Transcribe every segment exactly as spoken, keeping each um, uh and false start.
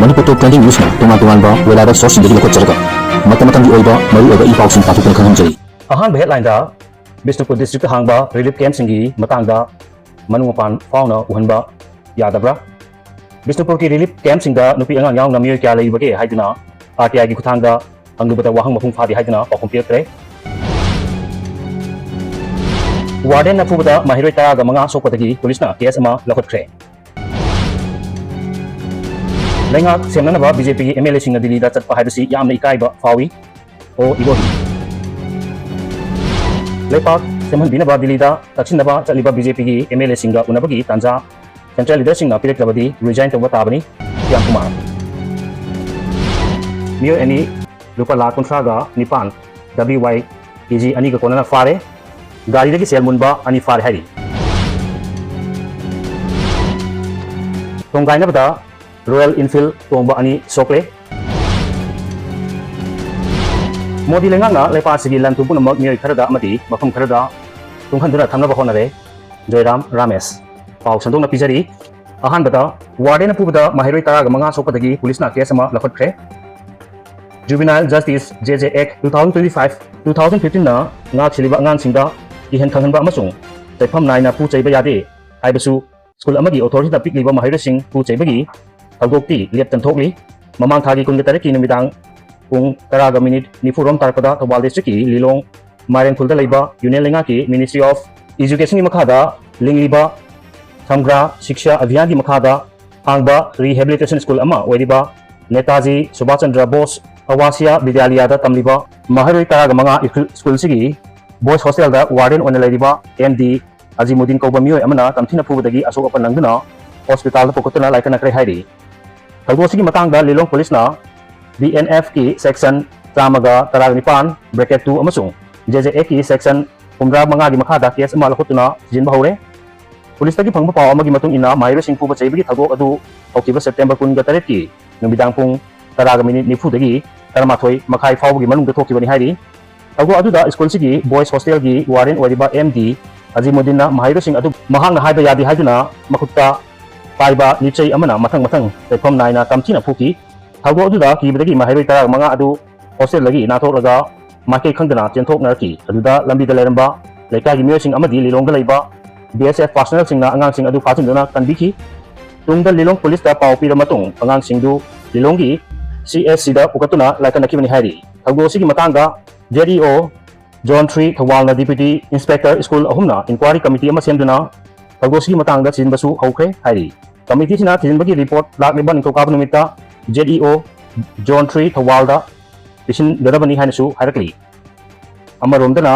ꯃꯅꯤꯄꯨꯔ ꯇꯣꯞ trending ꯅ꯭ꯌꯨꯁꯅ ꯇꯣꯉꯥꯟ ꯇꯣꯉꯥꯟꯕ weather ꯁꯣꯔꯁꯁꯤꯡꯗꯒꯤ ꯂꯧꯈꯠꯆꯔꯒ ꯃꯇꯝ ꯃꯇꯝꯒꯤ ꯑꯣꯏꯕ ꯃꯔꯨꯑꯣꯏꯕ ꯏ ꯄꯥꯎꯁꯤꯡ ꯄꯥꯊꯣꯛꯇꯨꯅ ꯈꯪꯍꯟꯖꯔꯤ꯫ ꯑꯍꯥꯟꯕ ꯍꯦꯗꯂꯥꯏꯟꯗ ꯕꯤꯁꯅꯨꯄꯨꯔ ꯗꯤꯁꯇ꯭ꯔꯤꯛꯇ ꯍꯥꯡꯕ ꯔꯤꯂꯤꯐ ꯀꯦꯝꯞꯁꯤꯡꯒꯤ ꯃꯇꯥꯡꯗ ꯃꯅꯨꯡ ꯃꯄꯥꯟ ꯐꯥꯎꯅ ꯎꯍꯟꯕ ꯌꯥꯗꯕ꯭ꯔꯥ? ꯕꯤꯁꯅꯨꯄꯨꯔꯒꯤ ꯔꯤꯂꯤꯐ ꯀꯦꯝꯞꯁꯤꯡꯗ ꯅꯨꯄꯤ ꯑꯉꯥꯡ ꯌꯥꯎꯅ ꯃꯤꯑꯣꯏ ꯀꯌꯥ ꯂꯩꯔꯤꯕꯒꯦ ꯍꯥꯏꯗꯨꯅ ꯑꯥꯔ ꯇꯤ ꯑꯥꯏꯒꯤ ꯈꯨꯠꯊꯥꯡꯗ ꯍꯪꯂꯨꯕꯗ ꯋꯥꯍꯪ ꯃꯄꯨꯡ ꯐꯥꯗꯦ ꯍꯥꯏꯗꯨꯅ ꯄꯥꯎꯈꯨꯝ ꯄꯤꯔꯛꯇ꯭ꯔꯦ꯫ ꯋꯥꯔꯗꯦꯟꯅ ꯐꯨꯕꯗ ꯃꯍꯩꯔꯣꯏ ꯇꯔꯥꯒ ꯃꯉꯥ ꯁꯣꯛꯄꯗꯒꯤ ꯄꯨꯂꯤꯁꯅ ꯀꯦꯁ ꯑꯃ ꯂꯧꯈꯠꯈ꯭ꯔꯦ꯫ ꯂꯩꯉꯥꯛ ꯁꯦꯝꯅꯅꯕ ꯕꯤ ꯖꯦ ꯄꯤꯒꯤ ꯑꯦꯝ ꯑꯦꯜ ꯑꯦꯁꯤꯡꯅ ꯗꯤꯜꯂꯤꯗ ꯆꯠꯄ ꯍꯥꯏꯕꯁꯤ ꯌꯥꯝꯅ ꯏꯀꯥꯏꯕ ꯐꯥꯎꯏ꯫ ꯑꯣ ꯏꯕꯣꯕꯤ꯫ ꯂꯩꯄꯥꯛ ꯁꯦꯝꯍꯟꯕꯤꯅꯕ ꯗꯤꯜꯂꯤꯗ ꯇꯛꯁꯤꯟꯅꯕ ꯆꯠꯂꯤꯕ ꯕꯤ ꯖꯦ ꯄꯤꯒꯤ ꯑꯦꯝ ꯑꯦꯜ ꯑꯦꯁꯤꯡꯒ ꯎꯅꯕꯒꯤ ꯇꯥꯟꯖꯥ ꯁꯦꯟꯇ꯭ꯔꯦꯜ ꯂꯤꯗꯔꯁꯤꯡꯅ ꯄꯤꯔꯛꯇ꯭ꯔꯕꯗꯤ ꯔꯤꯖꯥꯏꯟ ꯇꯧꯕ ꯇꯥꯕꯅꯤ, ꯀ꯭ꯌꯥꯝ ꯀꯨꯃꯥꯔ꯫ ꯃꯤꯑꯣꯏ ꯑꯅꯤ ꯂꯨꯄꯥ ꯂꯥꯈ ꯀꯨꯟꯊ꯭ꯔꯥꯒ ꯅꯤꯄꯥꯟ ꯗꯕ꯭ꯂꯤꯎ ꯋꯥꯏ ꯀꯦ ꯖꯤ ꯑꯅꯤꯒ ꯀꯣꯟꯅꯅ ꯐꯥꯔꯦ꯫ ꯒꯥꯔꯤꯗꯒꯤ ꯁꯦꯜ ꯃꯨꯟꯕ ꯑꯅꯤ ꯐꯥꯔꯦ ꯍꯥꯏꯔꯤ꯫ ꯊꯣꯡꯒꯥꯏꯅꯕꯗ ꯔꯣꯌꯦꯜ ꯏꯟꯐꯤꯜ ꯇꯣꯡꯕ ꯑꯅꯤ ꯁꯣꯛꯂꯦ꯫ ꯃꯣꯗꯤ ꯂꯩꯉꯥꯛꯅ ꯂꯩꯄꯥꯛ ꯑꯁꯤꯒꯤ ꯂꯟ ꯊꯨꯝ ꯄꯨꯝꯅꯃꯛ ꯃꯤꯑꯣꯏ ꯈꯔꯗ ꯑꯃꯗꯤ ꯃꯐꯝ ꯈꯔꯗ ꯇꯨꯡꯍꯟꯗꯨꯅ ꯊꯝꯅꯕ ꯍꯣꯠꯅꯔꯦ꯫ ꯖꯣꯏꯔꯥꯝ ꯔꯥꯃꯦꯁ꯫ ꯄꯥꯎ ꯁꯟꯗꯣꯛꯅ ꯄꯤꯖꯔꯤ꯫ ꯑꯍꯥꯟꯕꯗ, ꯋꯥꯔꯗꯦꯟꯅ ꯐꯨꯕꯗ ꯃꯍꯩꯔꯣꯏ ꯇꯔꯥꯒ ꯃꯉꯥ ꯁꯣꯛꯄꯗꯒꯤ ꯄꯨꯂꯤꯁꯅ ꯀꯦꯁ ꯑꯃ ꯂꯧꯈꯠꯈ꯭ꯔꯦ꯫ Juvenile Justice, J J Act, two thousand twenty-five, two thousand fifteen ꯅ ꯉꯥꯛ ꯁꯦꯜꯂꯤꯕ ꯑꯉꯥꯡꯁꯤꯡꯗ ꯀꯤꯍꯟ ꯈꯪꯍꯟꯕ ꯑꯃꯁꯨꯡ ꯆꯩꯐꯝ ꯅꯥꯏꯅ ꯐꯨ ꯆꯩꯕ ꯌꯥꯗꯦ ꯍꯥꯏꯕꯁꯨ ꯁ꯭ꯀꯨꯜ ꯑꯃꯒꯤ ꯑꯣꯊꯣꯔꯤꯇꯤꯅ ꯄꯤꯛꯂꯤꯕ ꯃꯍꯩꯔꯣꯏꯁꯤꯡ ꯐꯨ ꯆꯩꯕꯒꯤ ꯊꯧꯗꯣꯛꯇꯤ ꯂꯦꯞꯇꯅ ꯊꯣꯛꯂꯤ꯫ ꯃꯃꯥꯡ ꯊꯥꯒꯤ ꯀꯨꯟꯒ ꯇꯔꯦꯠꯀꯤ ꯅꯨꯃꯤꯗꯥꯡ ꯄꯨꯡ ꯇꯔꯥꯒ ꯃꯤꯅꯤꯠ ꯅꯤꯐꯨ ꯔꯣꯝ ꯇꯥꯔꯛꯄꯗ ꯊꯧꯕꯥꯜ ꯗꯤꯁꯇ꯭ꯔꯤꯛꯀꯤ ꯂꯤꯂꯣꯡ ꯃꯥꯏꯔꯦꯟꯈꯨꯜꯗ ꯂꯩꯕ ꯌꯨꯅꯤꯌꯟ ꯂꯩꯉꯥꯛꯀꯤ Ministry of Educationꯒꯤ ꯃꯈꯥꯗ ꯂꯤꯡꯂꯤꯕ ꯁꯝꯒ꯭ꯔꯥ ꯁꯤꯛꯁꯥ ꯑꯚꯤꯌꯥꯟꯒꯤ ꯃꯈꯥꯗ ꯍꯥꯡꯕ rehabilitation school ꯑꯃ ꯑꯣꯏꯔꯤꯕ ꯅꯦꯇꯥꯖꯤ ꯁꯨꯕꯥꯁ ꯆꯟꯗ꯭ꯔ ꯕꯣꯁ ꯑꯋꯥꯁꯤꯌꯥ ꯕꯤꯗ꯭ꯌꯥꯂꯤꯌꯥꯗ ꯇꯝꯂꯤꯕ ꯃꯍꯩꯔꯣꯏ ꯇꯔꯥꯒ ꯃꯉꯥ ꯁ꯭ꯀꯨꯜꯁꯤꯒꯤ boys hostelꯗ warden ꯑꯣꯏꯅ ꯂꯩꯔꯤꯕ ꯑꯦꯝ ꯗꯤ ꯑꯖꯤꯃꯨꯗꯤꯟ ꯀꯧꯕ ꯃꯤꯑꯣꯏ ꯑꯃꯅ ꯇꯝꯊꯤꯅ ꯐꯨꯕꯗꯒꯤ ꯑꯁꯣꯛ ꯑꯄꯟ ꯅꯪꯗꯨꯅ ꯍꯣꯁꯄꯤꯇꯥꯜꯗ ꯄꯨꯈꯠꯇꯨꯅ ꯂꯥꯏꯀꯠꯅꯈ꯭ꯔꯦ ꯍꯥꯏꯔꯤ꯫ ꯊꯧꯗꯣꯛ ꯑꯁꯤꯒꯤ ꯃꯇꯥꯡꯗ ꯂꯤꯂꯣꯡ ꯄꯨꯂꯤꯁꯅ ꯕꯤ ꯑꯦꯟ ꯑꯦꯐꯀꯤ section ꯆꯥꯝꯃꯒ ꯇꯔꯥꯅꯤꯄꯥꯟ bracket two ꯑꯃꯁꯨꯡ J J Actꯀꯤ section ꯍꯨꯝꯗ꯭ꯔꯥ ꯃꯉꯥꯒꯤ ꯃꯈꯥꯗ ꯀꯦꯁ ꯑꯃ ꯂꯧꯈꯠꯇꯨꯅ ꯊꯤꯖꯤꯟꯕ ꯍꯧꯔꯦ꯫ ꯄꯨꯂꯤꯁꯇꯒꯤ ꯐꯪꯕ ꯄꯥꯎ ꯑꯃꯒꯤ ꯃꯇꯨꯡ ꯏꯟꯅ, ꯃꯍꯩꯔꯣꯏꯁꯤꯡ ꯐꯨꯕ ꯆꯩꯕꯒꯤ ꯊꯧꯗꯣꯛ ꯑꯗꯨ ꯍꯧꯈꯤꯕ ꯁꯦꯞꯇꯦꯝꯕꯔ ꯀꯨꯟꯒ ꯇꯔꯦꯠꯀꯤ ꯅꯨꯃꯤꯗꯥꯡ ꯄꯨꯡ ꯇꯔꯥꯒ ꯃꯤꯅꯤꯠ ꯅꯤꯐꯨꯗꯒꯤ ꯇꯔꯥꯃꯥꯊꯣꯏ ꯃꯈꯥꯏ ꯐꯥꯎꯕꯒꯤ ꯃꯅꯨꯡꯗ ꯊꯣꯛꯈꯤꯕꯅꯤ ꯍꯥꯏꯔꯤ꯫ ꯊꯧꯗꯣꯛ ꯑꯗꯨꯗ ꯁ꯭ꯀꯨꯜꯁꯤꯒꯤ boys hostelꯒꯤ warden ꯑꯣꯏꯔꯤꯕ ꯑꯦꯝ ꯗꯤ ꯑꯖꯤꯃꯨꯗꯤꯟꯅ ꯃꯍꯩꯔꯣꯏꯁꯤꯡ ꯑꯗꯨ ꯃꯍꯥꯛꯅ ꯍꯥꯏꯕ ꯌꯥꯗꯦ ꯍꯥꯏꯗꯨꯅ ꯃꯈꯨꯠꯇ ꯄꯥꯏꯕ ꯂꯤꯆꯩ ꯑꯃꯅ ꯃꯊꯪ ꯃꯊꯪ ꯂꯩꯐꯝ ꯅꯥꯏꯅ ꯇꯝꯊꯤꯅ ꯐꯨꯈꯤ꯫ ꯊꯧꯗꯣꯛ ꯑꯗꯨꯗ ꯀꯤꯕꯗꯒꯤ ꯃꯍꯩꯔꯣꯏ ꯇꯔꯥꯃꯉꯥ ꯑꯗꯨ ꯍꯣꯁꯇꯦꯜꯗꯒꯤ ꯅꯥꯟꯊꯣꯛꯂꯒ ꯃꯥꯏꯀꯩ ꯈꯪꯗꯅ ꯆꯦꯟꯊꯣꯛꯅꯔꯛꯈꯤ꯫ ꯑꯗꯨꯗ ꯂꯝꯕꯤꯗ ꯂꯩꯔꯝꯕ ꯂꯩꯀꯥꯏꯒꯤ ꯃꯤꯑꯣꯏꯁꯤꯡ ꯑꯃꯗꯤ ꯂꯤꯂꯣꯡꯗ ꯂꯩꯕ B S F personnelꯁꯤꯡꯅ ꯑꯉꯥꯡꯁꯤꯡ ꯑꯗꯨ ꯐꯥꯖꯤꯟꯗꯨꯅ ꯀꯟꯕꯤꯈꯤ꯫ ꯇꯨꯡꯗ ꯂꯤꯂꯣꯡ ꯄꯨꯂꯤꯁꯇ ꯄꯥꯎ ꯄꯤꯔꯕ ꯃꯇꯨꯡ ꯑꯉꯥꯡꯁꯤꯡꯗꯨ ꯂꯤꯂꯣꯡꯒꯤ C H Cꯗ ꯄꯨꯈꯠꯇꯨꯅ ꯂꯥꯏꯀꯠꯅꯈꯤꯕꯅꯤ ꯍꯥꯏꯔꯤ꯫ ꯊꯧꯗꯣꯛ ꯑꯁꯤꯒꯤ ꯃꯇꯥꯡꯗ Z E O Zone three ꯊꯧꯕꯥꯜꯅ Deputy Inspector School ꯑꯍꯨꯝꯅ inquiry committee ꯑꯃ ꯁꯦꯝꯗꯨꯅ ꯊꯧꯗꯣꯛ ꯑꯁꯤꯒꯤ ꯃꯇꯥꯡꯗ ꯊꯤꯖꯤꯟꯕꯁꯨ ꯍꯧꯈ꯭ꯔꯦ ꯍꯥꯏꯔꯤ꯫ Committeeꯁꯤꯅ ꯊꯤꯖꯤꯟꯕꯒꯤ report ꯂꯥꯛꯂꯤꯕ ꯅꯤꯡꯊꯧꯀꯥꯕ ꯅꯨꯃꯤꯠꯇ Z E O Zone three ꯊꯧꯕꯥꯜꯗ ꯄꯤꯁꯤꯟꯒꯗꯕꯅꯤ ꯍꯥꯏꯅꯁꯨ ꯍꯥꯏꯔꯛꯂꯤ꯫ ꯑꯃꯔꯣꯝꯗꯅ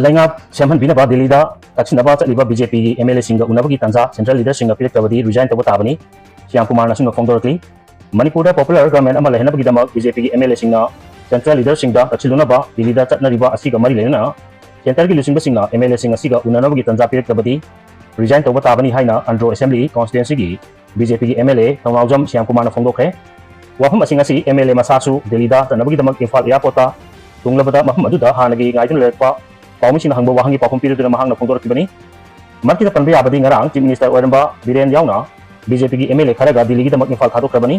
ꯂꯩꯉꯥꯛ ꯁꯦꯝꯍꯟꯕꯤꯅꯕ ꯗꯤꯜꯂꯤꯗ ꯇꯛꯁꯤꯟꯅꯕ ꯆꯠꯂꯤꯕ BJPꯒꯤ MLAꯁꯤꯡꯒ ꯎꯅꯕꯒꯤ ꯇꯥꯟꯖꯥ central leaderꯁꯤꯡꯅ ꯄꯤꯔꯛꯇ꯭ꯔꯕꯗꯤ resign ꯇꯧꯕ ꯇꯥꯕꯅꯤ, ꯁ꯭ꯌꯥꯝ ꯀꯨꯃꯥꯔꯅ ꯑꯁꯨꯝꯅ ꯐꯣꯡꯗꯣꯔꯛꯂꯤ꯫ ꯃꯅꯤꯄꯨꯔꯗ popular government ꯑꯃ ꯂꯩꯍꯟꯅꯕꯒꯤꯗꯃꯛ BJPꯒꯤ MLAꯁꯤꯡꯅ central leaderꯁꯤꯡꯗ ꯇꯛꯁꯤꯜꯂꯨꯅꯕ ꯗꯤꯜꯂꯤꯗ ꯆꯠꯅꯔꯤꯕ ꯑꯁꯤꯒ ꯃꯔꯤ ꯂꯩꯅꯅ centreꯒꯤ ꯂꯨꯆꯤꯡꯕꯁꯤꯡꯅ MLAꯁꯤꯡ ꯑꯁꯤꯒ ꯎꯅꯅꯕꯒꯤ ꯇꯥꯟꯖꯥ ꯄꯤꯔꯛꯇ꯭ꯔꯕꯗꯤ resign ꯇꯧꯕ ꯇꯥꯕꯅꯤ ꯍꯥꯏꯅ ꯑꯟꯗ꯭ꯔꯣ Assembly constituencyꯒꯤ BJPꯒꯤ MLA ꯊꯧꯅꯥꯎꯖꯝ ꯁ꯭ꯌꯥꯝ ꯀꯨꯃꯥꯔꯅ ꯐꯣꯡꯗꯣꯛꯈ꯭ꯔꯦ꯫ ꯋꯥꯐꯝ ꯑꯁꯤꯡ ꯑꯁꯤ MLA ꯃꯁꯥꯁꯨ ꯗꯤꯜꯂꯤꯗ ꯆꯠꯅꯕꯒꯤꯗꯃꯛ ꯏꯝꯐꯥꯜ airportꯇ ꯇꯣꯡꯂꯕꯗ ꯃꯐꯝ ꯑꯗꯨꯗ ꯍꯥꯟꯅꯒꯤ ꯉꯥꯏꯗꯨꯅ ꯂꯩꯔꯛꯄ ꯄꯥꯎꯃꯤꯁꯤꯡꯅ ꯍꯪꯕ ꯋꯥꯍꯪꯒꯤ ꯄꯥꯎꯈꯨꯝ ꯄꯤꯔꯗꯨꯅ ꯃꯍꯥꯛꯅ ꯐꯣꯡꯗꯣꯔꯛꯈꯤꯕꯅꯤ꯫ ꯃꯔꯛꯇ ꯄꯟꯕ ꯌꯥꯕꯗꯤ ꯉꯔꯥꯡ Chief Minister ꯑꯣꯏꯔꯝꯕ ꯕꯤꯔꯦꯟ ꯌꯥꯎꯅ BJPꯒꯤ MLA ꯈꯔꯒ ꯗꯤꯜꯂꯤꯒꯤꯗꯃꯛ ꯏꯝꯐꯥꯜ ꯊꯥꯗꯣꯛꯈ꯭ꯔꯕꯅꯤ꯫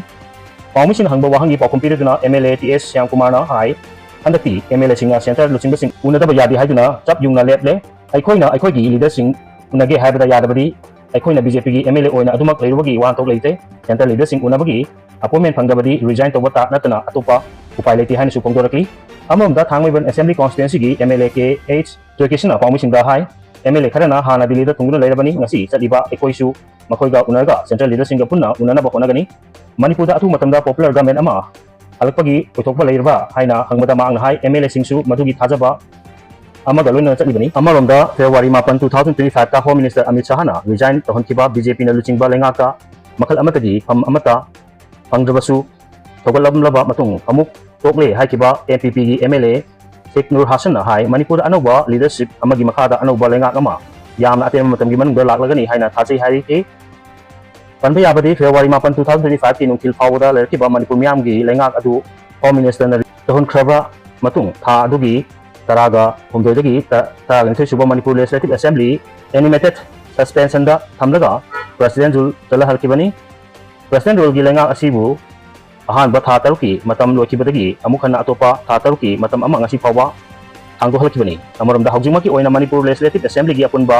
ꯄꯥꯎꯃꯤꯁꯤꯡꯅ ꯍꯪꯕ ꯋꯥꯍꯪꯒꯤ ꯄꯥꯎꯈꯨꯝ ꯄꯤꯔꯗꯨꯅ MLA T S ꯁ꯭ꯌꯥꯝ ꯀꯨꯃꯥꯔꯅ ꯍꯥꯏ, ꯍꯟꯗꯛꯇꯤ MLAꯁꯤꯡꯅ centre ꯂꯨꯆꯤꯡꯕꯁꯤꯡ ꯎꯅꯗꯕ ꯌꯥꯗꯦ ꯍꯥꯏꯗꯨꯅ ꯆꯞ ꯌꯨꯡꯅ ꯂꯦꯞꯂꯦ꯫ ꯑꯩꯈꯣꯏꯅ ꯑꯩꯈꯣꯏꯒꯤ leaderꯁꯤꯡ ꯎꯅꯒꯦ ꯍꯥꯏꯕꯗ ꯌꯥꯗꯕꯗꯤ ꯑꯩꯈꯣꯏꯅ BJPꯒꯤ MLA ꯑꯣꯏꯅ ꯑꯗꯨꯃꯛ ꯂꯩꯔꯨꯕꯒꯤ ꯋꯥꯍꯟꯊꯣꯛ ꯂꯩꯇꯦ꯫ Centre leaderꯁꯤꯡ ꯎꯅꯕꯒꯤ appointment ꯐꯪꯗꯕꯗꯤ resign ꯇꯧꯕ ꯇꯥ ꯅꯠꯇꯅ ꯑꯇꯣꯞꯄ ꯎꯄꯥꯏ ꯂꯩꯇꯦ ꯍꯥꯏꯅꯁꯨ ꯐꯣꯡꯗꯣꯔꯛꯂꯤ꯫ ꯑꯃꯔꯣꯝꯗ ꯊꯥꯡꯃꯩꯕꯟ Assembly constituencyꯒꯤ MLA K H ꯖꯣꯏꯀꯤꯁꯟꯅ ꯄꯥꯎꯃꯤꯁꯤꯡꯗ ꯍꯥꯏ, MLA ꯈꯔꯅ ꯍꯥꯟꯅ ꯗꯤꯜꯂꯤꯗ ꯊꯨꯡꯗꯨꯅ ꯂꯩꯔꯕꯅꯤ, ꯉꯁꯤ ꯆꯠꯂꯤꯕ ꯑꯩꯈꯣꯏꯁꯨ ꯃꯈꯣꯏꯒ ꯎꯅꯔꯒ central leaderꯁꯤꯡꯒ ꯄꯨꯟꯅ ꯎꯅꯅꯕ ꯍꯣꯠꯅꯒꯅꯤ꯫ ꯃꯅꯤꯄꯨꯔꯗ ꯑꯊꯨꯕ ꯃꯇꯝꯗ popular government ꯑꯃ ꯍꯜꯂꯛꯄꯒꯤ ꯑꯣꯏꯊꯣꯛꯄ ꯂꯩꯔꯕ꯭ꯔꯥ ꯍꯥꯏꯅ ꯍꯪꯕꯗ ꯃꯍꯥꯛꯅ ꯍꯥꯏ, MLAꯁꯤꯡꯁꯨ ꯃꯗꯨꯒꯤ ꯊꯥꯖꯕ ꯑꯃꯒ ꯂꯣꯏꯅꯅ ꯆꯠꯂꯤꯕꯅꯤ꯫ ꯑꯃꯔꯣꯝꯗ February ꯃꯥꯄꯟ, two thousand twenty fiveꯇ Home Minister Amit ꯁꯥꯍꯅ resign ꯇꯧꯍꯟꯈꯤꯕ BJPꯅ ꯂꯨꯆꯤꯡꯕ ꯂꯩꯉꯥꯛꯇ ꯃꯈꯜ ꯑꯃꯠꯇꯒꯤ ꯐꯝ ꯑꯃꯠꯇ ꯐꯪꯗ꯭ꯔꯕꯁꯨ ꯊꯧꯒꯠꯂꯝꯂꯕ ꯃꯇꯨꯡ ꯑꯃꯨꯛ ꯇꯣꯛꯂꯦ ꯍꯥꯏꯈꯤꯕ NPPꯒꯤ MLA ꯁꯦꯈ ꯅꯨꯔ ꯍꯥꯁꯟꯅ ꯍꯥꯏ, ꯃꯅꯤꯄꯨꯔꯗ ꯑꯅꯧꯕ leadership ꯑꯃꯒꯤ ꯃꯈꯥꯗ ꯑꯅꯧꯕ ꯂꯩꯉꯥꯛ ꯑꯃ ꯌꯥꯝꯅ ꯑꯇꯦꯟꯕ ꯃꯇꯝꯒꯤ ꯃꯅꯨꯡꯗ ꯂꯥꯛꯂꯒꯅꯤ ꯍꯥꯏꯅ ꯊꯥꯖꯩ ꯍꯥꯏꯔꯤ꯫ ꯄꯟꯕ ꯌꯥꯕꯗꯤ February ꯃꯥꯄꯟ, two thousand twenty fiveꯀꯤ ꯅꯨꯡꯊꯤꯜ ꯐꯥꯎꯕꯗ ꯂꯩꯔꯛꯈꯤꯕ ꯃꯅꯤꯄꯨꯔ ꯃꯤꯌꯥꯝꯒꯤ ꯂꯩꯉꯥꯛ ꯑꯗꯨ Home Ministerꯅ ꯇꯧꯍꯟꯈ꯭ꯔꯕ ꯃꯇꯨꯡ ꯊꯥ ꯑꯗꯨꯒꯤ ꯇꯔꯥꯒ ꯍꯨꯝꯗꯣꯏꯗꯒꯤ ꯇ-, ꯇꯔꯥꯒ ꯅꯤꯊꯣꯏ ꯁꯨꯕ ꯃꯅꯤꯄꯨꯔ Legislative Assembly animated ꯁꯁꯄꯦꯟꯁꯟꯗ ꯊꯝꯂꯒ ꯄ꯭ꯔꯁꯤꯗꯦꯟ ꯔꯨꯜ ꯆꯠꯅꯍꯜꯂꯛꯈꯤꯕꯅꯤ꯫ ꯄ꯭ꯔꯁꯤꯗꯦꯟ ꯔꯨꯜꯒꯤ ꯂꯩꯉꯥꯛ ꯑꯁꯤꯕꯨ ꯑꯍꯥꯟꯕ ꯊꯥ ꯇꯔꯨꯛꯀꯤ ꯃꯇꯝ ꯂꯣꯏꯈꯤꯕꯗꯒꯤ ꯑꯃꯨꯛ ꯍꯟꯅ ꯑꯇꯣꯞꯄ ꯊꯥ ꯇꯔꯨꯛꯀꯤ ꯃꯇꯝ ꯑꯃ ꯉꯁꯤ ꯐꯥꯎꯕ ꯁꯥꯡꯗꯣꯛꯍꯜꯂꯛꯈꯤꯕꯅꯤ꯫ ꯑꯃꯔꯣꯝꯗ ꯍꯧꯖꯤꯛꯃꯛꯀꯤ ꯑꯣꯏꯅ ꯃꯅꯤꯄꯨꯔ ꯂꯦꯖꯤꯁꯂꯦꯇꯤꯚ ꯑꯦꯁꯦꯝꯕ꯭ꯂꯤꯒꯤ ꯑꯄꯨꯟꯕ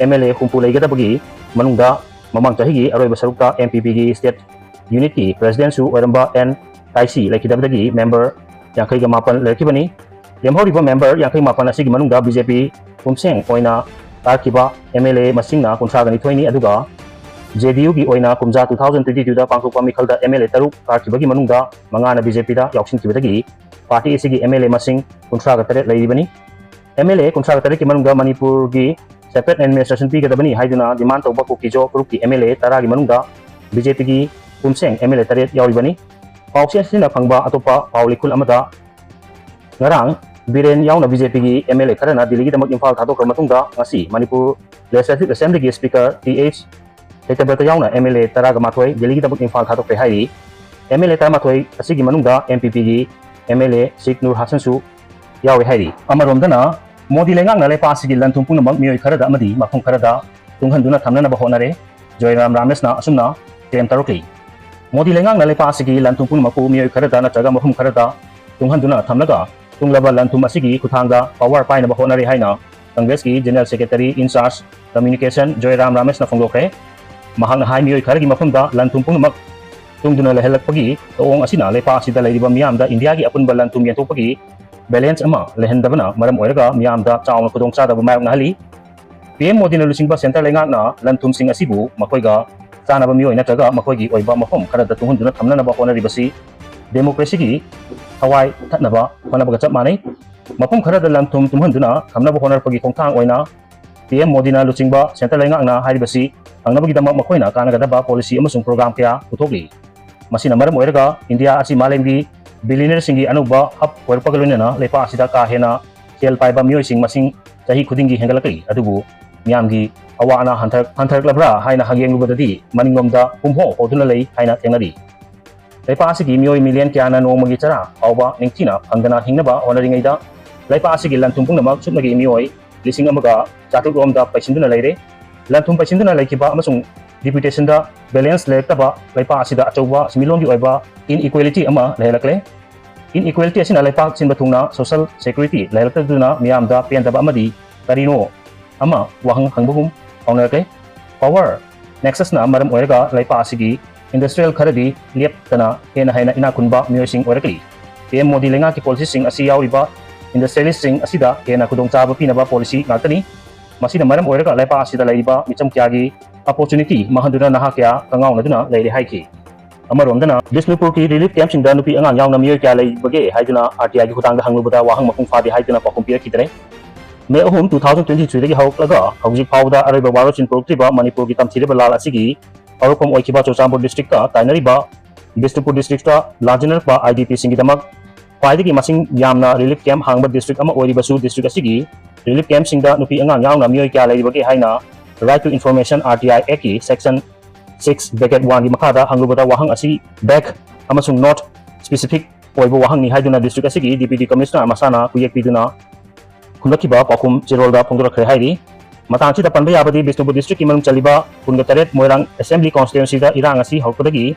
ꯑꯦꯝ ꯑꯦꯜ ꯑꯦ ꯍꯨꯝꯐꯨ ꯂꯩꯒꯗꯕꯒꯤ ꯃꯅꯨꯡꯗ ꯃꯃꯥꯡ ꯆꯍꯤꯒꯤ ꯑꯔꯣꯏꯕ ꯁꯔꯨꯛꯇ ꯑꯦꯝ ꯄꯤ ꯄꯤꯒꯤ ꯁ꯭ꯇꯦꯠ ꯌꯨꯅꯤꯠꯀꯤ ꯄ꯭ꯔꯁꯤꯗꯦꯟꯁꯨ ꯑꯣꯏꯔꯝꯕ ꯑꯦꯟ ꯇꯥꯏꯁꯤ ꯂꯩꯈꯤꯗꯕꯗꯒꯤ ꯃꯦꯝꯕꯔ ꯌꯥꯡꯈꯩꯒ ꯃꯥꯄꯟ ꯂꯩꯔꯛꯈꯤꯕꯅꯤ꯫ ꯂꯦꯝꯍꯧꯔꯤꯕ ꯃꯦꯝꯕꯔ ꯌꯥꯡꯈꯩ ꯃꯥꯄꯟ ꯑꯁꯤꯒꯤ ꯃꯅꯨꯡꯗ ꯕꯤ ꯖꯦ ꯄꯤ ꯄꯨꯝꯁꯦꯡ ꯑꯣꯏꯅ ꯀꯥꯈꯤꯕ ꯑꯦꯝ ꯑꯦꯜ ꯑꯦ ꯃꯁꯤꯡꯅ ꯀꯨꯟꯊ꯭ꯔꯥꯒ ꯅꯤꯊꯣꯏꯅꯤ, ꯑꯗꯨꯒ ꯖꯦ ꯗꯤ ꯌꯨꯒꯤ ꯑꯣꯏꯅ ꯀꯨꯝꯖꯥ two thousand twenty twoꯗ ꯄꯥꯡꯊꯣꯛꯄ ꯃꯤꯈꯜꯗ ꯑꯦꯝ ꯑꯦꯜ ꯑꯦ ꯇꯔꯨꯛ ꯀꯥꯈꯤꯕꯒꯤ ꯃꯅꯨꯡꯗ ꯃꯉꯥꯅ ꯕꯤ ꯖꯦ ꯄꯤꯗ ꯌꯥꯎꯁꯤꯟꯈꯤꯕꯗꯒꯤ ꯄꯥꯔꯇꯤ ꯑꯁꯤꯒꯤ ꯑꯦꯝ ꯑꯦꯜ ꯑꯦ ꯃꯁꯤꯡ ꯀꯨꯟꯊ꯭ꯔꯥꯒ ꯇꯔꯦꯠ ꯂꯩꯔꯤꯕꯅꯤ꯫ ꯑꯦꯝ ꯑꯦꯜ ꯑꯦ ꯀꯨꯟꯊ꯭ꯔꯥꯒ ꯇꯔꯦꯠꯀꯤ ꯃꯅꯨꯡꯗ ꯃꯅꯤꯄꯨꯔꯒꯤ ꯁꯦꯄꯔꯦꯠ ꯑꯦꯗꯃꯤꯅꯤꯁꯇ꯭ꯔꯦꯁꯟ ꯄꯤꯒꯗꯕꯅꯤ ꯍꯥꯏꯗꯨꯅ ꯗꯤꯃꯥꯟ ꯇꯧꯕ ꯀꯨꯀꯤꯖꯣ ꯐꯨꯔꯨꯞꯀꯤ ꯑꯦꯝ ꯑꯦꯜ ꯑꯦ ꯇꯔꯥꯒꯤ ꯃꯅꯨꯡꯗ ꯕꯤ ꯖꯦ ꯄꯤꯒꯤ ꯄꯨꯝꯁꯦꯡ ꯑꯦꯝ ꯑꯦꯜ ꯑꯦ ꯇꯔꯦꯠ ꯌꯥꯎꯔꯤꯕꯅꯤ꯫ ꯄꯥꯎꯆꯦ ꯑꯁꯤꯅ ꯐꯪꯕ ꯑꯇꯣꯞꯄ ꯄꯥꯎ ꯂꯤꯈꯨꯜ ꯑꯃꯗ ꯉꯔꯥꯡ ꯕꯤꯔꯦꯟ ꯌꯥꯎꯅ ꯕꯤ ꯖꯦ ꯄꯤꯒꯤ ꯑꯦꯝ ꯑꯦꯜ ꯑꯦ ꯈꯔꯅ ꯗꯤꯜꯂꯤꯒꯤꯗꯃꯛ ꯏꯝꯐꯥꯜ ꯊꯥꯗꯣꯛꯈ꯭ꯔ ꯃꯇꯨꯡꯗ ꯉꯁꯤ ꯃꯅꯤꯄꯨꯔ ꯂꯦꯖꯤꯁꯂꯦꯇꯤꯚ ꯑꯦꯁꯦꯝꯕ꯭ꯂꯤꯒꯤ ꯁ꯭ꯄꯤꯀꯔ ꯇꯤ ꯑꯩꯆ ꯁꯇ꯭ꯌꯕ꯭ꯔꯇ ꯌꯥꯎꯅ ꯑꯦꯝ ꯑꯦꯜ ꯑꯦ ꯇꯔꯥꯒ ꯃꯥꯊꯣꯏ ꯗꯤꯜꯂꯤꯒꯤꯗꯃꯛ ꯏꯝꯐꯥꯜ ꯊꯥꯗꯣꯛꯈ꯭ꯔꯦ ꯍꯥꯏꯔꯤ꯫ ꯑꯦꯝ ꯑꯦꯜ ꯑꯦ ꯇꯔꯥꯃꯥꯊꯣꯏ ꯑꯁꯤꯒꯤ ꯃꯅꯨꯡꯗ ꯑꯦꯝ ꯄꯤ ꯄꯤꯒꯤ ꯑꯦꯝ ꯑꯦꯜ ꯑꯦ ꯁꯤꯈ ꯅꯨꯔ ꯍꯥꯁꯟꯁꯨ ꯌꯥꯎꯔꯦ ꯍꯥꯏꯔꯤ꯫ ꯑꯃꯔꯣꯝꯗꯅ ꯃꯣꯗꯤ ꯂꯩꯉꯥꯛꯅ ꯂꯩꯄꯥꯛ ꯑꯁꯤꯒꯤ ꯂꯟ ꯊꯨꯝ ꯄꯨꯝꯅꯃꯛ ꯃꯤꯑꯣꯏ ꯈꯔꯗ ꯑꯃꯗꯤ ꯃꯐꯝ ꯈꯔꯗ ꯇꯨꯡꯍꯟꯗꯨꯅ ꯊꯝꯅꯅꯕ ꯍꯣꯠꯅꯔꯦ꯫ ꯖꯣꯏꯔꯥꯝ ꯔꯥꯃꯦꯁꯅ ꯑꯁꯨꯝꯅ ꯀ꯭ꯂꯦꯝ ꯇꯧꯔꯛꯂꯤ꯫ ꯃꯣꯗꯤ ꯂꯩꯉꯥꯛꯅ ꯂꯩꯄꯥꯛ ꯑꯁꯤꯒꯤ ꯂꯟ ꯊꯨꯝ ꯄꯨꯝꯅꯃꯛꯄꯨ ꯃꯤꯑꯣꯏ ꯈꯔꯗ ꯅꯠꯇ꯭ꯔꯒ ꯃꯐꯝ ꯈꯔꯗ ꯇꯨꯡꯍꯟꯗꯨꯅ ꯊꯝꯂꯒ ꯇꯨꯡꯂꯕ ꯂꯟ ꯊꯨꯝ ꯑꯁꯤꯒꯤ ꯈꯨꯠꯊꯥꯡꯗ ꯄꯋꯥꯔ ꯄꯥꯏꯅꯕ ꯍꯣꯠꯅꯔꯤ ꯍꯥꯏꯅ ꯀꯪꯒ꯭ꯔꯦꯁꯀꯤ ꯖꯦꯅꯔꯦꯜ ꯁꯦꯀ꯭ꯔꯦꯇꯔꯤ ꯏꯟ ꯆꯥꯔꯖ ꯀꯝꯃ꯭ꯌꯨꯅꯤꯀꯦꯁꯟ ꯖꯣꯏꯔꯥꯝ ꯔꯥꯃꯦꯁꯅ ꯐꯣꯡꯗꯣꯛꯈ꯭ꯔꯦ꯫ ꯃꯍꯥꯛꯅ ꯍꯥꯏ, ꯃꯤꯑꯣꯏ ꯈꯔꯒꯤ ꯃꯐꯝꯗ ꯂꯟ ꯊꯨꯝ ꯄꯨꯝꯅꯃꯛ ꯇꯨꯡꯗꯨꯅ ꯂꯩꯍꯜꯂꯛꯄꯒꯤ ꯊꯧꯑꯣꯡ ꯑꯁꯤꯅ ꯂꯩꯄꯥꯛ ꯑꯁꯤꯗ ꯂꯩꯔꯤꯕ ꯃꯤꯌꯥꯝꯗ ꯏꯟꯗꯤꯌꯥꯒꯤ ꯑꯄꯨꯟꯕ ꯂꯟ ꯊꯨꯝ ꯌꯦꯟꯊꯣꯛꯄꯒꯤ ꯕꯦꯂꯦꯟꯁ ꯑꯃ ꯂꯩꯍꯟꯗꯕꯅ ꯃꯔꯝ ꯑꯣꯏꯔꯒ ꯃꯤꯌꯥꯝꯗ ꯆꯥꯎꯅ ꯈꯨꯗꯣꯡꯆꯥꯗꯕ ꯃꯥꯌꯣꯛꯅꯍꯜꯂꯤ꯫ ꯄꯤ ꯑꯦꯝ ꯃꯣꯗꯤꯅ ꯂꯨꯆꯤꯡꯕ ꯁꯦꯟꯇꯔ ꯂꯩꯉꯥꯛꯅ ꯂꯟ ꯊꯨꯝꯁꯤꯡ ꯑꯁꯤꯕꯨ ꯃꯈꯣꯏꯒ ꯆꯥꯟꯅꯕ ꯃꯤꯑꯣꯏ ꯅꯠꯇ꯭ꯔꯒ ꯃꯈꯣꯏꯒꯤ ꯑꯣꯏꯕ ꯃꯐꯝ ꯈꯔꯗ ꯇꯨꯡꯍꯟꯗꯨꯅ ꯊꯝꯅꯅꯕ ꯍꯣꯠꯅꯔꯤꯕꯁꯤ ꯗꯦꯃꯣꯀ꯭ꯔꯦꯁꯤꯒꯤ ꯊꯋꯥꯏ ꯊꯠꯅꯕ ꯍꯣꯠꯅꯕꯒ ꯆꯞ ꯃꯥꯟꯅꯩ꯫ ꯃꯐꯝ ꯈꯔꯗ ꯂꯟ ꯊꯨꯝ ꯇꯨꯡꯍꯟꯗꯨꯅ ꯊꯝꯅꯕ ꯍꯣꯠꯅꯔꯛꯄꯒꯤ ꯈꯣꯡꯊꯥꯡ ꯑꯣꯏꯅ ꯄꯤ ꯑꯦꯝ ꯃꯣꯗꯤꯅ ꯂꯨꯆꯤꯡꯕ ꯁꯦꯟꯇꯔ ꯂꯩꯉꯥꯛꯅ ꯍꯥꯏꯔꯤꯕꯁꯤ ꯐꯪꯅꯕꯒꯤꯗꯃꯛ ꯃꯈꯣꯏꯅ ꯀꯥꯟꯅꯒꯗꯕ ꯄꯣꯂꯤꯁꯤ ꯑꯃꯁꯨꯡ ꯄ꯭ꯔꯣꯒ꯭ꯔꯥꯝ ꯀꯌꯥ ꯄꯨꯊꯣꯛꯂꯤ꯫ ꯃꯁꯤꯅ ꯃꯔꯝ ꯑꯣꯏꯔꯒ ꯏꯟꯗꯤꯌꯥ ꯑꯁꯤ ꯃꯥꯂꯦꯝꯒꯤ ꯕꯤꯂꯤꯅꯤꯌꯔꯁꯤꯡꯒꯤ ꯑꯅꯧꯕ ꯍꯕ ꯑꯣꯏꯔꯛꯄꯒ ꯂꯣꯏꯅꯅ ꯂꯩꯄꯥꯛ ꯑꯁꯤꯗ ꯀꯥ ꯍꯦꯟꯅ ꯁꯦꯜ ꯄꯥꯏꯕ ꯃꯤꯑꯣꯏꯁꯤꯡ ꯃꯁꯤꯡ ꯆꯍꯤ ꯈꯨꯗꯤꯡꯒꯤ ꯍꯦꯟꯒꯠꯂꯛꯂꯤ꯫ ꯑꯗꯨꯕꯨ ꯃꯤꯌꯥꯝꯒꯤ ꯑꯋꯥ ꯑꯅꯥ ꯍꯟꯊꯔꯛ-, ꯍꯟꯊꯔꯛꯂꯕ꯭ꯔꯥ ꯍꯥꯏꯅ ꯍꯪꯌꯦꯡꯂꯨꯕꯗꯗꯤ ꯃꯅꯤꯡꯂꯣꯝꯗ ꯄꯨꯝꯍꯣ ꯍꯣꯗꯨꯅ ꯂꯩ ꯍꯥꯏꯅ ꯊꯦꯡꯅꯔꯤ꯫ ꯂꯩꯄꯥꯛ ꯑꯁꯤꯒꯤ ꯃꯤꯑꯣꯏ ꯃꯤꯂꯤꯌꯟ ꯀꯌꯥꯅ ꯅꯣꯡꯃꯒꯤ ꯆꯔꯥ ꯐꯥꯎꯕ ꯅꯤꯡꯊꯤꯅ ꯐꯪꯗꯅ ꯍꯤꯡꯅꯕ ꯍꯣꯠꯅꯔꯤꯉꯩꯗ ꯂꯩꯄꯥꯛ ꯑꯁꯤꯒꯤ ꯂꯟ ꯊꯨꯝ ꯄꯨꯝꯅꯃꯛ ꯁꯨꯞꯅꯒꯤ ꯃꯤꯑꯣꯏ ꯂꯤꯁꯤꯡ ꯑꯃꯒ ꯆꯥꯇ꯭ꯔꯨꯛ ꯔꯣꯝꯗ ꯄꯩꯁꯤꯟꯗꯨꯅ ꯂꯩꯔꯦ꯫ ꯂꯟ ꯊꯨꯝ ꯄꯩꯁꯤꯟꯗꯨꯅ ꯂꯩꯈꯤꯕ ꯑꯃꯁꯨꯡ ꯗꯤꯄ꯭ꯌꯨꯇꯦꯁꯟꯗ ꯕꯦꯂꯦꯟꯁ ꯂꯩꯔꯛꯇꯕ ꯂꯩꯄꯥꯛ ꯑꯁꯤꯗ ꯑꯆꯧꯕ ꯁꯦꯟꯃꯤꯠꯂꯣꯟꯒꯤ ꯑꯣꯏꯕ ꯏꯟꯏꯀ꯭ꯋꯦꯂꯤꯇꯤ ꯑꯃ ꯂꯩꯍꯜꯂꯛꯂꯦ꯫ ꯏꯟꯏꯀ꯭ꯋꯦꯂꯤꯇꯤ ꯑꯁꯤꯅ ꯂꯩꯄꯥꯛ ꯁꯤꯟꯕ ꯊꯨꯡꯅ ꯁꯣꯁꯦꯜ ꯁꯦꯀ꯭ꯌꯨꯔꯤꯇꯤ ꯂꯩꯍꯜꯂꯛꯇꯗꯨꯅ ꯃꯤꯌꯥꯝꯗ ꯄꯦꯟꯗꯕ ꯑꯃꯗꯤ ꯀꯔꯤꯅꯣ ꯑꯃ ꯋꯥꯍꯪ ꯍꯪꯕꯒꯨꯝ ꯐꯥꯎꯅꯔꯛꯂꯦ꯫ ꯄꯥꯋꯔ ꯅꯦꯛꯁꯁꯅ ꯃꯔꯝ ꯑꯣꯏꯔꯒ ꯂꯩꯄꯥꯛ ꯑꯁꯤꯒꯤ ꯏꯟꯗꯁꯇ꯭ꯔꯤꯌꯦꯜ ꯈꯔꯗꯤ ꯂꯦꯞꯇꯅ ꯍꯦꯟꯅ ꯍꯦꯟꯅ ꯏꯅꯥꯛ ꯈꯨꯟꯕ ꯃꯤꯑꯣꯏꯁꯤꯡ ꯑꯣꯏꯔꯛꯂꯤ꯫ ꯄꯤ ꯑꯦꯝ ꯃꯣꯗꯤ ꯂꯩꯉꯥꯛꯀꯤ ꯄꯣꯂꯤꯁꯤꯁꯤꯡ ꯑꯁꯤ ꯌꯥꯎꯔꯤꯕ ꯏꯟꯗꯁꯇ꯭ꯔꯤꯌꯦꯂꯤꯁꯁꯤꯡ ꯑꯁꯤꯗ ꯍꯦꯟꯅ ꯈꯨꯗꯣꯡꯆꯥꯕ ꯄꯤꯅꯕ ꯄꯣꯂꯤꯁꯤ ꯉꯥꯛꯇꯅꯤ꯫ ꯃꯁꯤꯅ ꯃꯔꯝ ꯑꯣꯏꯔꯒ ꯂꯩꯄꯥꯛ ꯑꯁꯤꯗ ꯂꯩꯔꯤꯕ ꯃꯤꯆꯝ ꯀꯌꯥꯒꯤ ꯑꯣꯄꯣꯔꯆꯨꯅꯤꯇꯤ ꯃꯥꯡꯍꯟꯗꯨꯅ ꯅꯍꯥ ꯀꯌꯥ ꯀꯉꯥꯎꯅꯗꯨꯅ ꯂꯩꯔꯦ ꯍꯥꯏꯈꯤ꯫ ꯑꯃꯔꯣꯝꯗꯅ, ꯕꯤꯁꯅꯨꯄꯨꯔꯒꯤ ꯔꯤꯂꯤꯐ ꯀꯦꯝꯞꯁꯤꯡꯗ ꯅꯨꯄꯤ ꯑꯉꯥꯡ ꯌꯥꯎꯅ ꯃꯤꯑꯣꯏ ꯀꯌꯥ ꯂꯩꯕꯒꯦ ꯍꯥꯏꯗꯨꯅ ꯑꯥꯔ ꯇꯤ ꯑꯥꯏꯒꯤ ꯈꯨꯠꯊꯥꯡꯗ ꯍꯪꯂꯨꯕꯗ ꯋꯥꯍꯪ ꯃꯄꯨꯡ ꯐꯥꯗꯦ ꯍꯥꯏꯗꯨꯅ ꯄꯥꯎꯈꯨꯝ ꯄꯤꯔꯛꯈꯤꯗ꯭ꯔꯦ꯫ ꯃꯦ ꯑꯍꯨꯝ, two thousand twenty three ꯗꯒꯤ ꯍꯧꯔꯛꯂꯒ ꯍꯧꯖꯤꯛ ꯐꯥꯎꯕꯗ ꯑꯔꯣꯏꯕ ꯋꯥꯔꯣꯏꯁꯤꯟ ꯄꯨꯔꯛꯇ꯭ꯔꯤꯕ ꯃꯅꯤꯄꯨꯔꯒꯤ ꯇꯝꯊꯤꯔꯕ ꯂꯥꯜ ꯑꯁꯤꯒꯤ ꯍꯧꯔꯛꯐꯝ ꯑꯣꯏꯈꯤꯕ ꯆꯨꯔꯆꯥꯟꯄꯨꯔ ꯗꯤꯁꯇ꯭ꯔꯤꯛꯇ ꯇꯥꯏꯅꯔꯤꯕ ꯕꯤꯁꯅꯨꯄꯨꯔ ꯗꯤꯁꯇ꯭ꯔꯤꯛꯇ ꯂꯥꯟꯖꯦꯟꯅꯔꯛꯄ ꯑꯥꯏ ꯗꯤ ꯄꯤꯁꯤꯡꯒꯤꯗꯃꯛ ꯈ꯭ꯋꯥꯏꯗꯒꯤ ꯃꯁꯤꯡ ꯌꯥꯝꯅ ꯔꯤꯂꯤꯐ ꯀꯦꯝꯞ ꯍꯥꯡꯕ ꯗꯤꯁꯇ꯭ꯔꯤꯛ ꯑꯃ ꯑꯣꯏꯔꯤꯕꯁꯨ, ꯗꯤꯁꯇ꯭ꯔꯤꯛ ꯑꯁꯤꯒꯤ ꯔꯤꯂꯤꯐ ꯀꯦꯝꯞꯁꯤꯡꯗ ꯅꯨꯄꯤ ꯑꯉꯥꯡ ꯌꯥꯎꯅ ꯃꯤꯑꯣꯏ ꯀꯌꯥ ꯂꯩꯔꯤꯕꯒꯦ ꯍꯥꯏꯅ Right to Information, R T I Act ꯀꯤ Section six bracket one ꯒꯤ ꯃꯈꯥꯗ ꯍꯪꯂꯨꯕꯗ ꯋꯥꯍꯪ ꯑꯁꯤ vague ꯑꯃꯁꯨꯡ not specific ꯑꯣꯏꯕ ꯋꯥꯍꯪꯅꯤ ꯍꯥꯏꯗꯨꯅ ꯗꯤꯁꯇ꯭ꯔꯤꯛ ꯑꯁꯤꯒꯤ ꯗꯤꯄ꯭ꯌꯨꯇꯤ ꯀꯃꯤꯁꯅꯔ ꯃꯁꯥꯅ ꯈꯨꯌꯦꯛ ꯄꯤꯗꯨꯅ ꯈꯨꯝꯂꯛꯈꯤꯕ ꯄꯥꯎꯈꯨꯝ ꯆꯦꯔꯣꯜꯗ ꯐꯣꯡꯗꯣꯔꯛꯈ꯭ꯔꯦ ꯍꯥꯏꯔꯤ꯫ ꯃꯇꯥꯡꯁꯤꯗ ꯄꯟꯕ ꯌꯥꯕꯗꯤ ꯕꯤꯁꯅꯨꯄꯨꯔ ꯗꯤꯁꯇ꯭ꯔꯤꯛꯀꯤ ꯃꯅꯨꯡ ꯆꯜꯂꯤꯕ ꯀꯨꯟꯒ ꯇꯔꯦꯠ ꯃꯣꯏꯔꯥꯡ ꯑꯦꯁꯦꯝꯕ꯭ꯂꯤ ꯀꯣꯟꯁꯇꯤꯇ꯭ꯋꯦꯟꯁꯤꯗ ꯏꯔꯥꯡ ꯑꯁꯤ ꯍꯧꯔꯛꯄꯗꯒꯤ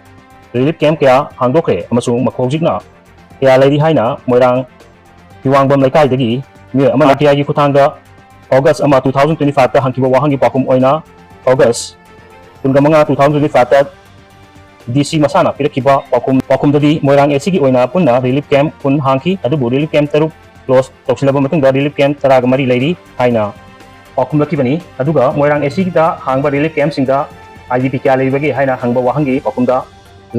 ꯔꯤꯂꯤꯐ ꯀꯦꯝꯞ ꯀꯌꯥ ꯍꯥꯡꯗꯣꯛꯈ꯭ꯔꯦ ꯑꯃꯁꯨꯡ ꯃꯈꯣꯏ ꯍꯧꯖꯤꯛꯅ ꯀꯌꯥ ꯂꯩꯔꯤ ꯍꯥꯏꯅ ꯃꯣꯏꯔꯥꯡ ꯐꯤꯋꯥꯡꯕꯝ ꯂꯩꯀꯥꯏꯗꯒꯤ ꯃꯤꯑꯣꯏ ꯑꯃꯅ ꯑꯥꯔ ꯇꯤ ꯑꯥꯏꯒꯤ ꯈꯨꯠꯊꯥꯡꯗ ꯑꯣꯒꯁ ꯑꯃ, two thousand twenty five ꯇ ꯍꯪꯈꯤꯕ ꯋꯥꯍꯪꯒꯤ ꯄꯥꯎꯈꯨꯝ ꯑꯣꯏꯅ ꯑꯣꯒꯁ ꯀꯨꯟꯃꯉꯥ, two thousand twenty five ꯇ ꯗꯤ ꯁꯤ ꯃꯁꯥꯅ ꯄꯤꯔꯛꯈꯤꯕ ꯄꯥꯎꯈꯨꯝ, ꯄꯥꯎꯈꯨꯝꯗꯗꯤ ꯃꯣꯏꯔꯥꯡ ꯑꯦ ꯁꯤꯒꯤ ꯑꯣꯏꯅ ꯄꯨꯟꯅ ꯔꯤꯂꯤꯐ ꯀꯦꯝꯞ ꯀꯨꯟ ꯍꯥꯡꯈꯤ, ꯑꯗꯨꯕꯨ ꯔꯤꯂꯤꯐ ꯀꯦꯝꯞ ꯇꯔꯨꯛ ꯀ꯭ꯂꯣꯖ ꯇꯧꯁꯤꯜꯂꯕ ꯃꯇꯨꯡꯗ ꯔꯤꯂꯤꯐ ꯀꯦꯝꯞ ꯇꯔꯥꯒ ꯃꯔꯤ ꯂꯩꯔꯤ ꯍꯥꯏꯅ ꯄꯥꯎꯈꯨꯝꯂꯛꯈꯤꯕꯅꯤ꯫ ꯑꯗꯨꯒ ꯃꯣꯏꯔꯥꯡ ꯑꯦ ꯁꯤꯗ ꯍꯥꯡꯕ ꯔꯤꯂꯤꯐ ꯀꯦꯝꯞꯁꯤꯡꯗ ꯑꯥꯏ ꯗꯤ ꯄꯤ ꯀꯌꯥ ꯂꯩꯕꯒꯦ ꯍꯥꯏꯅ ꯍꯪꯕ ꯋꯥꯍꯪꯒꯤ ꯄꯥꯎꯈꯨꯝꯗ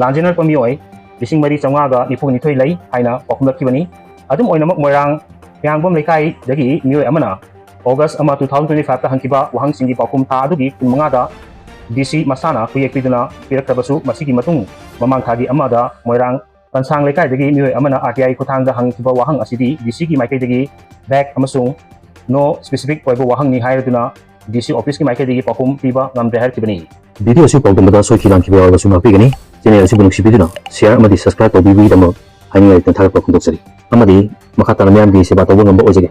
ꯂꯥꯟꯖꯦꯟꯅꯔꯛꯄ ꯃꯤꯑꯣꯏ ꯂꯤꯁꯤꯡ ꯃꯔꯤ ꯆꯥꯝꯃꯉꯥꯒ ꯅꯤꯐꯨ ꯅꯤꯊꯣꯏ ꯂꯩ ꯍꯥꯏꯅ ꯄꯥꯎꯈꯨꯝꯂꯛꯈꯤꯕꯅꯤ꯫ ꯑꯗꯨꯝ ꯑꯣꯏꯅꯃꯛ ꯃꯣꯏꯔꯥꯡ ꯐꯤꯌꯥꯡꯕꯝ ꯂꯩꯀꯥꯏꯗꯒꯤ ꯃꯤꯑꯣꯏ ꯑꯃꯅ ꯑꯣꯒꯁ ꯑꯃ, two thousand twenty five ꯇ ꯍꯪꯈꯤꯕ ꯋꯥꯍꯪꯁꯤꯡꯒꯤ ꯄꯥꯎꯈꯨꯝ ꯊꯥ ꯑꯗꯨꯒꯤ ꯀꯨꯟꯃꯉꯥꯗ ꯗꯤ ꯁꯤ ꯃꯁꯥꯅ ꯈꯨꯌꯦꯛ ꯄꯤꯗꯨꯅ ꯄꯤꯔꯛꯇ꯭ꯔꯕꯁꯨ, ꯃꯁꯤꯒꯤ ꯃꯇꯨꯡ ꯃꯃꯥꯡ ꯊꯥꯒꯤ ꯑꯃꯗ ꯃꯣꯏꯔꯥꯡ ꯄꯟꯁꯥꯡ ꯂꯩꯀꯥꯏꯗꯒꯤ ꯃꯤꯑꯣꯏ ꯑꯃꯅ ꯑꯥꯔ ꯇꯤ ꯑꯥꯏ ꯈꯨꯠꯊꯥꯡꯗ ꯍꯪꯈꯤꯕ ꯋꯥꯍꯪ ꯑꯁꯤꯗꯤ ꯗꯤ ꯁꯤꯒꯤ ꯃꯥꯏꯀꯩꯗꯒꯤ vague ꯑꯃꯁꯨꯡ no specific ꯑꯣꯏꯕ ꯋꯥꯍꯪꯅꯤ ꯍꯥꯏꯔꯗꯨꯅ ꯗꯤ ꯁꯤ ꯑꯣꯐꯤꯁꯀꯤ ꯃꯥꯏꯀꯩꯗꯒꯤ ꯄꯥꯎꯈꯨꯝ ꯄꯤꯕ ꯉꯝꯗ꯭ꯔꯦ ꯍꯥꯏꯔꯛꯈꯤꯕꯅꯤ꯫ ꯚꯤꯗꯤꯑꯣ ꯑꯁꯤ ꯄꯥꯎꯗꯝꯕꯗ ꯁꯣꯏꯈꯤ ꯂꯥꯟꯈꯤꯕ ꯌꯥꯎꯔꯕꯁꯨ ꯉꯥꯛꯄꯤꯒꯅꯤ꯫ ꯆꯦꯅꯦꯜ ꯑꯁꯤꯕꯨ ꯅꯨꯡꯁꯤꯕꯤꯗꯨꯅ ꯁꯤꯌꯔ ꯑꯃꯗꯤ ꯁꯕꯁꯀ꯭ꯔꯥꯏꯕ ꯇꯧꯕꯤꯕꯒꯤꯗꯃꯛ ꯍꯥꯏꯅꯤꯡꯉꯥꯏ ꯂꯩꯇꯅ ꯊꯥꯒꯠꯄ ꯐꯣꯡꯗꯣꯛꯆꯔꯤ꯫ ꯑꯃꯗꯤ ꯃꯈꯥ ꯇꯥꯅ ꯃꯤꯌꯥꯝꯒꯤ ꯁꯦꯕꯥ ꯇꯧꯕ ꯉꯝꯕ ꯑꯣꯏꯖꯒꯦ꯫